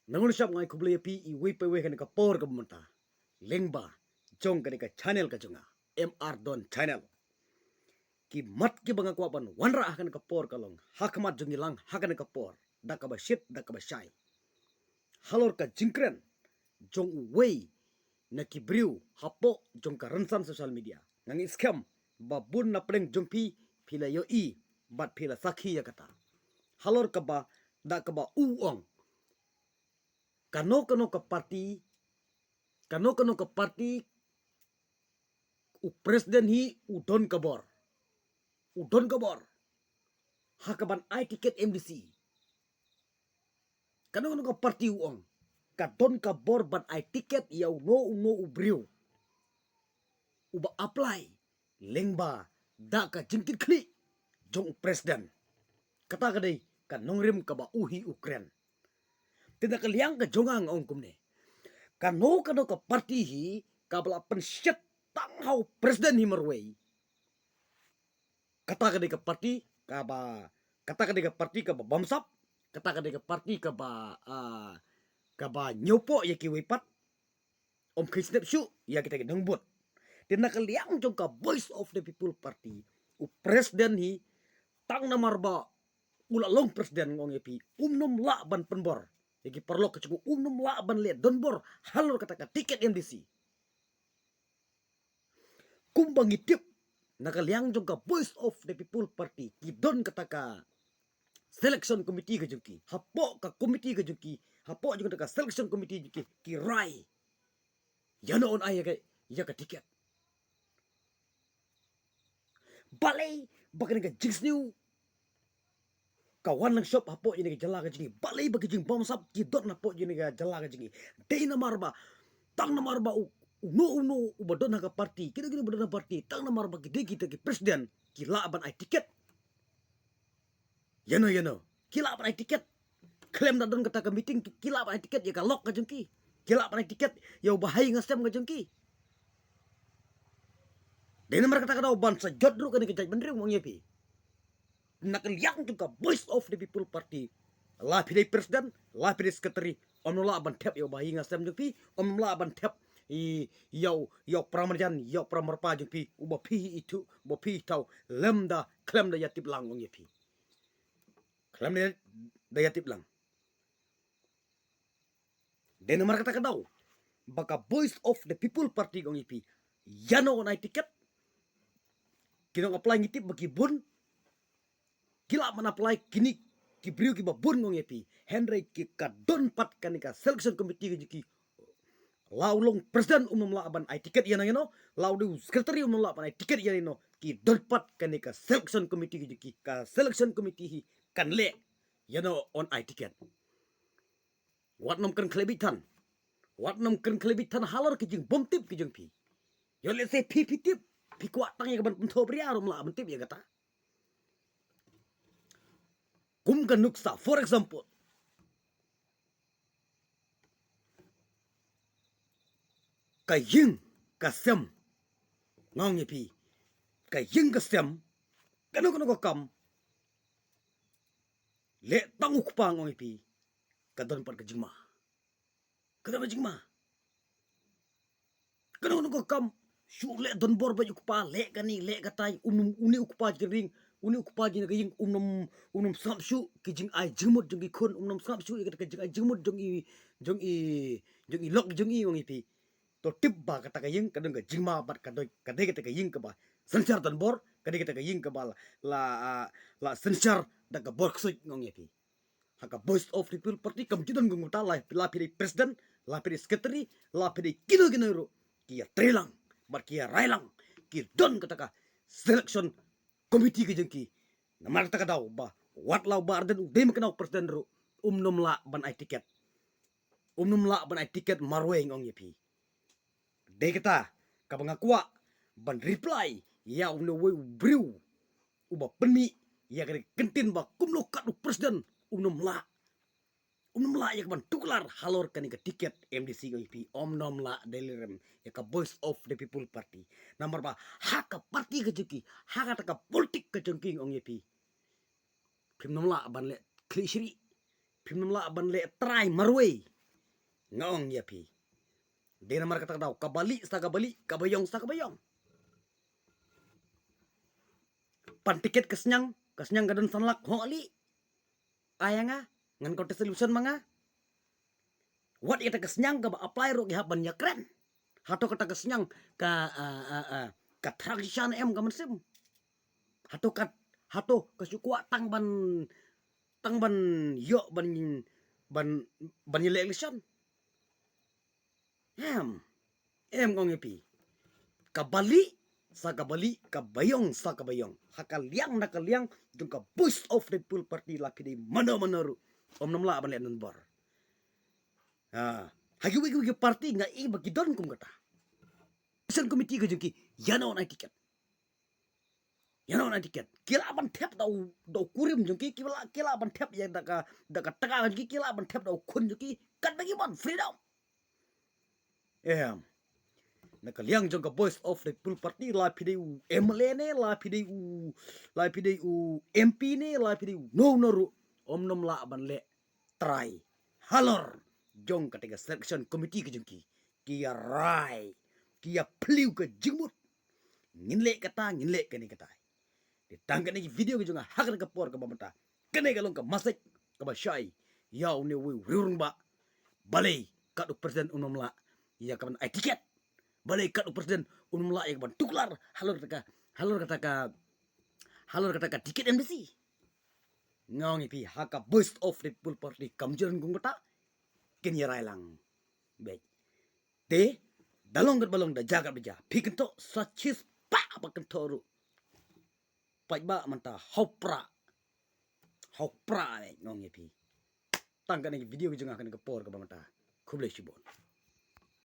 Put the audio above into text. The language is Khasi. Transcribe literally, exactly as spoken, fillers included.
Nangno shap nga ai khublei ïa phi iwei pa iwei ha kane ka por kaba mynta lyngba jong kane ka channel ka jong nga, M R Don Channel. Ki mat kiba nga kwah ban wanrah ha kane ka por ka long ha khmat jong ngi lang ha kane ka por da kaba shit da kaba shai halor ka jingkren jong uwei na ki briew hapoh jong ka rynsan social media. Nga ngeit skhem ba bun na pdeng jong phi, phi la ïohi bad phi la sakhi ïa kata. Halor kaba, da kaba u ong, kano kano ka parti, kano kano ka parti, u president hi u don ka bor. U don ka bor ha kaban ai tiket M D C. Kano kano ka parti, u ong, ka don ka bor ban ai tiket ïa uno uno u briew uba apply lyngba da ka jingkitkhlieh jong u president. Kata ka dei ka nongrim kaba u hi u kren. Te na ka liang ka jong nga nga ong kumne, kano kano ka parti hi kaba la pynshet tang ha u president hi marwei, kata ka dei ka parti kaba, kata ka dei ka parti kaba bamsap, kata ka dei ka parti kaba, ah, kaba ñiewpoh ïa kiwei pat, ym kheiñ snep shuh ïa kita ki nongbud. Te na ka liang jong ka Voice of the People Party, u president hi, tang namar ba u la long president, nga ong ïa phi, um nym lah ban pynbor ïa ki paralok ka jong u, um nym lah ban leh donbor halor kata ka tiket M D C. Kumba ngi tip, na ka liang jong ka Voice of the People Party ki don kata ka selection committee ka jong ki. Hapoh ka committee ka jong ki, hapoh jong kata ka selection committee jong ki, ki rai ïano yn ai ïa ka, ïa ka tiket. Balei ba kane ka jingsniew ka wan lang shop hapoh ïa kane ka jylla ka jong ngi? Balei ba ki jingbamsap ki don hapoh ïa kane ka jylla ka jong ngi? Dei namar ba, tang namar ba u, uno uno uba don ha ka parti, kino kino ba don ha ka parti, tang namar ba ki dei kita ki president, ki lah ban ai tiket ïano ïano. Ki lah ban ai tiket. Khlem da don kata ka meeting, ki, ki lah ban ai tiket ïa ka lok ka jong ki. Ki lah ban ai tiket ïa uba ha ïing ha sem ka jong ki. Dei namar kata ka daw ban sa jot ruh kane ka jaitbynriew, nga ong ïa phi. Na ka liang jong ka Voice of the People Party, la phi dei president, la phi dei secretary, ym lah ban thep ïa uba ha ïing ha sem jong phi, ym lah ban thep ïa u, ïa u paramarjan, ïa u paramarpa jong phi, uba phi ithuh, uba phi ithaw, lymda khlem da ïatip lang, nga ong ïa phi. Khlem da, da ïatip lang. Dei namar kata ka daw ba ka Voice of the People Party, nga ong ïa phi, ïano yn ai tiket. Ki nong apply ngi tip ba ki bun, ki lah ban apply kine ki briew kiba bun, nga ong ïa phi. Hynrei ki, ka don pat kane ka selection committee ka jong ki. La u long president um nym lah ban ai tiket ïano ïano, la u dei u secretary um nym lah ban ai tiket ïano ïano. Ki don pat kane ka selection committee ka jong ki. Ka selection committee hi kan leh ïano yn ai tiket. Wat nym kren khlem bit than. Wat nym kren khlem bit than halor ki jingbymtip ki jong phi. Ïa lehse phi, phi tip, phi kwah tang ïa ka ban pynthoh bria ruh ym lah ban tip ïa kata. Kum ka nuksa, for example, ka ïing ka sem, nga ong ïa phi, ka ïing ka sem, kano kano ka kam, leh tang u kpa, nga ong ïa phi, ka don pat ka jingma. Ka don ka jingma. Kano kano ka kam, shu leh donbor bad u kpa, leh kane, leh katai, um nym, une u kpa jingring, une u kpa jong ka ïing, um nym, um nym sngap shuh ki jingai jingmut jong ki khun, um nym sngap shuh ïa kata ka jingai jingmut jong i, jong i, jong i lok jong i, ong ïa phi. To tip ba kata ka ïing ka don ka jingma bad ka dei, ka dei kata ka ïing kaba synshar donbor, ka dei kata ka ïing kaba la, la, ah, la synshar da ka bor ksuid, nga ong ïa phi. Ha ka Voice of the People Party kam ju don kumta, la, la phi dei president, la phi dei secretary, la phi dei kino kino ruh, ki ïatrei lang bad ki ïarai lang, ki don kata ka selection committee ka jong ki. Namar kata ka daw ba wat la u Bah Ardent u dei mynta u president ruh, um nym lah ban ai tiket. Um nym lah ban ai tiket marwei, nga ong ïa phi. Dei kata kaba nga kwah ban reply ïa uno uwei u briew uba pynmih ïa kane ka kyntien ba kumno kat u president um nym lah, um nym lah ïa ka ban tuklar halor kane ka tiket M D C, nga ong ïa phi. Um nym lah, dei lyrem ïa ka Voice of the People Party. Namar ba ha ka party ka jong ki, ha kata ka politik ka jong ki, nga ong ïa phi, phim nym lah ban leh khlieh shrieh, phim nym lah ban leh trai marwei. Nga ong ïa phi. Dei namar kata ka daw, kaba lieh sa kaba lieh, kaba ïong sa kaba ïong. Pan tiket ka sniang, ka sniang ka don san lak, hooid lieh. Ai ïa nga, ngan contest election ma nga. Wat ïa kata ka sniang kaba apply ruh ki hap ban ïakren. Hato kata ka sniang ka, ah, ah, ah, ka transition em ka mynsiem. Hato ka, hato ka shu kwah tang ban, tang ban ïoh ban, ban, ban ïaleh election. Em, em nga ong ïa phi. Kaba lieh sa kaba lieh, kaba ïong sa kaba ïong. Ha ka liang na ka liang jong ka Voice of the People Party, la phi dei mano mano ruh, ym nym lah ban leh nonbor. Ha, ha kiwei kiwei ki party nga i ba ki don kum kata. Selection committee ka jong ki ïa no na tiket. Ïa no na tiket. Ki lah ban thep da u, da u kurim jong ki, ki lah, ki lah ban thep ïa da ka, da ka tnga jong ki, ki lah ban thep da u khun jong ki. Katba ki mon, freedom. Em. Na ka liang jong ka Voice of the People Party, la phi dei u M L A ne, la phi dei u, la phi dei u M P ne, la phi dei u no no ruh, ym nym lah ban leh trai halor jong kata ka selection committee ka jong ki. Ki ïa rai, ki ïa plie ka jingmut. Ngin leh kata, ngin leh kane kata. Te tang kane ka video ka jong nga ha kane ka por kaba mynta, kane ka long ka message kaba shai ïa une u riew rangbah. Balei kat u president um nym lah ïa ka ban ai tiket. Balei kat u president um nym lah ïa ka ban tuklar halor kata ka, halor kata ka, halor kata ka tiket M D C. Nga ong ïa phi, ha ka Voice of the People Party kam ju don kum kata. Kin ïa rai lang beit. Te da long katba long, da jia katba jia, phi kynthoh sa shispah ba kynthoh ruh, paidbah mynta ha u prah, ha u prah ne, nga ong ïa phi. Tang kane ka video ka jong nga ha kane ka por kaba mynta. Khublei shibun.